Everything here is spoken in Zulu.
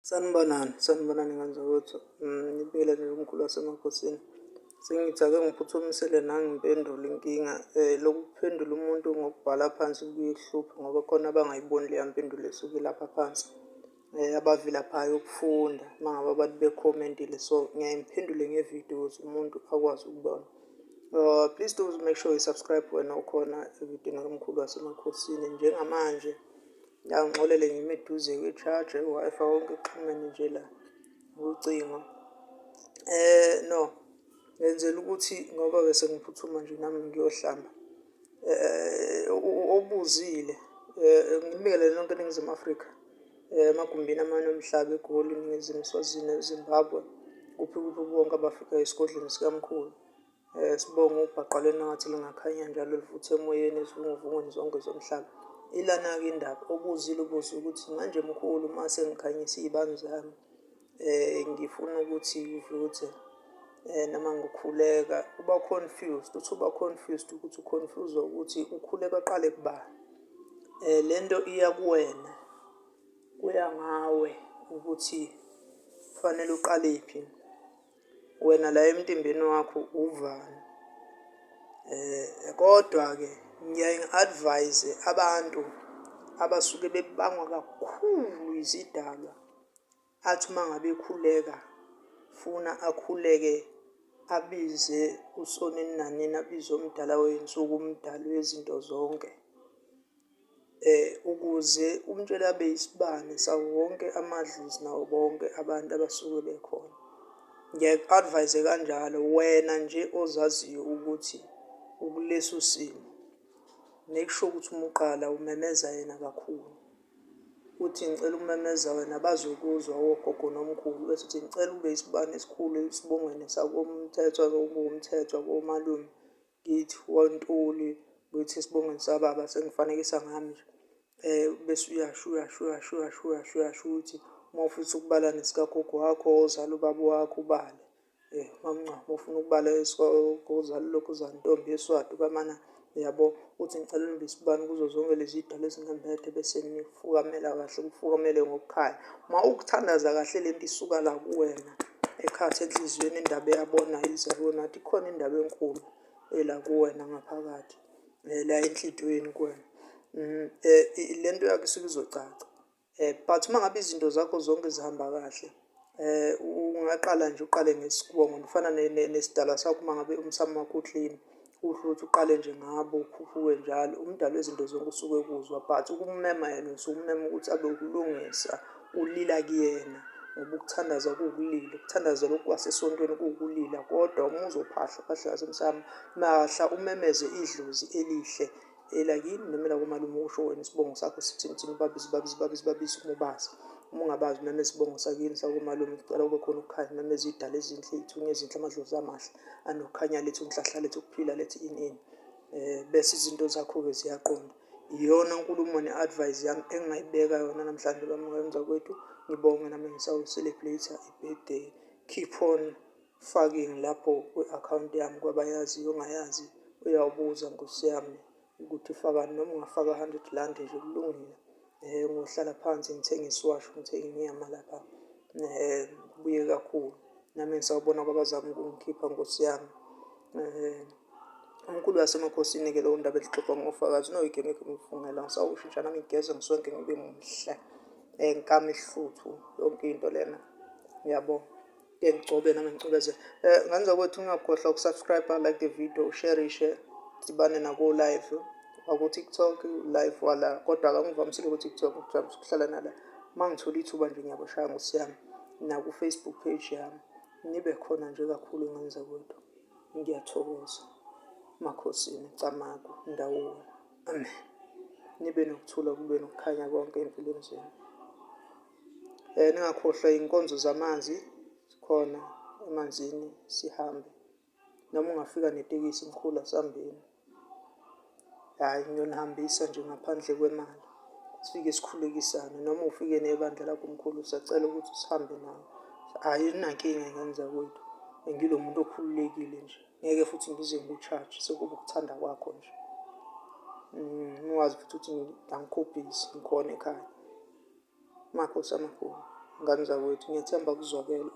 Sanibonani, sanibonani ngane zakwethu. Ngibingelele nomkhulu wasemakhosini. Sengithi ake ngiphuthumisele nangu impendulo inkinga. Lokhu kuphendula umuntu ngokubhala phansi kubuye kuhluphe ngoba khona abangayiboni leya mpendulo esuke ilapha phansi, abavilaphayo ukufunda uma ngabe abantu bekhomentile. So ngiyaye ngiphendule ngevidiyo ukuze umuntu akwazi ukubona. Please do make sure you subscribe wena okhona evidweni kamkhulu wasemakhosini. Njengamanje angixolele, ngime eduze kwe-charger, i-Wi-Fi, konke kuxhumene nje la ngocingo. No, ngenzela ukuthi ngoba bese ngiphuthuma nje nami ngiyohlamba. Obuzile, ngibingelele nonke eNingizimu Afrika, emagumbini amane omhlaba, eGoli, eNingizimu, Eswazini, eZimbabwe, kuphi kuphi, bonke abafika esigodlweni sikamkhulu. Sibonge ubhaqa lwenu engathi lungakhanya njalo livuthe emoyeni ezivunguvungwini zonke zomhlaba. Ilana-ke indaba, obuzile ubuze ukuthi manje mkhulu uma sengikhanyisa iy'bani zami, ngifuna ukuthi kuvuthe noma ngikhuleka, uba confused. Uthi uba confused ukuthi u-confuse ukuthi ukhuleka aqale kubani. Le nto iya kuwena, kuya ngawe ukuthi kufanele uqalephi. Wena la emtimbeni wakho uvani. Kodwa-ke ngiyaye ngi-advise abantu abasuke bebangwa kakhulu izidalwa, athi uma ngabe ekhuleka funa akhuleke abize uSonini nanini, abize umdala wey'nsuku, umdali wezinto zonke, ukuze umtshele abe isibane sawo wonke amadlozi nawo bonke abantu abasuke bekhona. Ngiyaye ngiku-advise kanjalo wena nje ozaziyo ukuthi ukuleso simo, make sure ukuthi uma uqala umemeza yena kakhulu. Uthi ngicela ukumemeza wena, bazokuzwa ogogo nomkhulu, bese uthi ngicela ube isibani esikhulu esibongweni sakoMthethwa, okuwuMthethwa komalume kithi woNtuli, ngithi esibongweni sababa sengifanekisa ngami nje. Bese uyasho, uyasho, uyasho, uyasho, uyasho, uyasho ukuthi uma ufisa ukubala nesikagogo wakho ozala ubaba wakho ubale. MaMncwabe, uma ufuna ukubala ozala ulokhuzana intombi yeSwati kwamana uyabo. Uthi ngicela nibe isibani kuzo zonke lezi y'dalwa ezingembethe bese nifukamela kahle, kufukamele ngokukhanya. Uma ukuthandaza kahle lento isuka la kuwena ekhatha enhliziyweni, indaba eyabonwa yize nathi ikhona indaba enkulu ela kuwena ngaphakathi, la enhlitiyweni kuwena. Le nto yakho isuke izocaca. But uma ngabe izinto zakho zonke zihamba kahle, ungaqala nje uqale ngesibongo, kufana nesidalwa sakho uma ngabe umsamo wakho u-clean, kuhle ukuthi uqale nje ngabo ukhuphuke njalo. Umdali wezinto zonke usuke ekuzwa, but ukummema yena usuke ummema ukuthi abe ukulungisa, ulila kuyena ngoba ukuthandaza kuwukulila, ukuthandaza lokhu kwasesontweni kuwukulila. Kodwa uma uzophahla uphahla ngasemsamo, mahla umemeze idlozi elihle elakini noma elakomalume, usho wena isibongo sakho sithini thini, ubabize ubabize ubabize ubabize uma ubazi. Uma ungabazi umemeze isibongo sakini sakomalume, ucela kube khona ukukhanya, umemeze iy'dalwa ezinhle, iy'thunywa ezinhle, amadlozi amahle anokukhanya, alethe inhlahla, alethe ukuphila, alethe ini ini. Bese izinto zakho-ke ziyaqonda. Iyona nkulumo ne-advise yami engingayibeka yona namhlanje bamnganzakwethu. Ngibonge nami ngisawu-celebrate i-birthday. Keep on faking lapho kwi-akhawunti yami kwabayaziyo, ongayazi uyawubuza nkosi yami ukuthi fakani, noma ungafaka R100 nje kulungile. Ngohlala phansi ngithenge isiwasho, ngithenge inyama lapha, kubuye kakhulu. Nami ngisawubona kwabazama ukungikhipha nkosi yami. Umkhulu wasemakhosini-ke lowo ndaba elixoxwa ngofakazi unoyigemegeme ngifungela ngisawushintsha nami ngigeze ngiswenke ngibe muhle, ngikame isihluthu yonke into lena uyabo. Ke ngigcobe nami ngicwebezele. Ngane zakwethu, ningakhohlwa uku-subscribe, like the video, usherishe, sibane nako-live waku-TikTok live wala, kodwa angivamisile ku-TikTok, ngivamise ukuhlala nala. Uma ngithola ithuba nje ngiyabashaya nkosi yami, naku-Facebook page yami nibe khona nje kakhulu ngane zakwethu. Ngiyathokoza makhosini, camagu ndawula, amen. Nibe nokuthula, kube nokukhanya konke ey'mpilweni zenu. Ningakhohlwa iy'nkonzo zamanzi, zikhona emanzini sihambe, noma ungafika netekisi mkhulu asambeni. Hhayi, ngiyonihambisa nje ngaphandle kwemali, sifike sikhulekisane, noma ufike nebandla lakho mkhulu, siyacela ukuthi sihambe nawe. Hhayi, anginankinga ngane zakwethu, ngilo muntu okhululekile nje, ngeke futhi ngize ngiku-charge, sekuba ukuthanda kwakho nje. Ungazi futhi ukuthi angikho busy, ngikhona ekhaya. Makhosi amakhulu. Ngane zakwethu, ngiyathemba kuzwakele.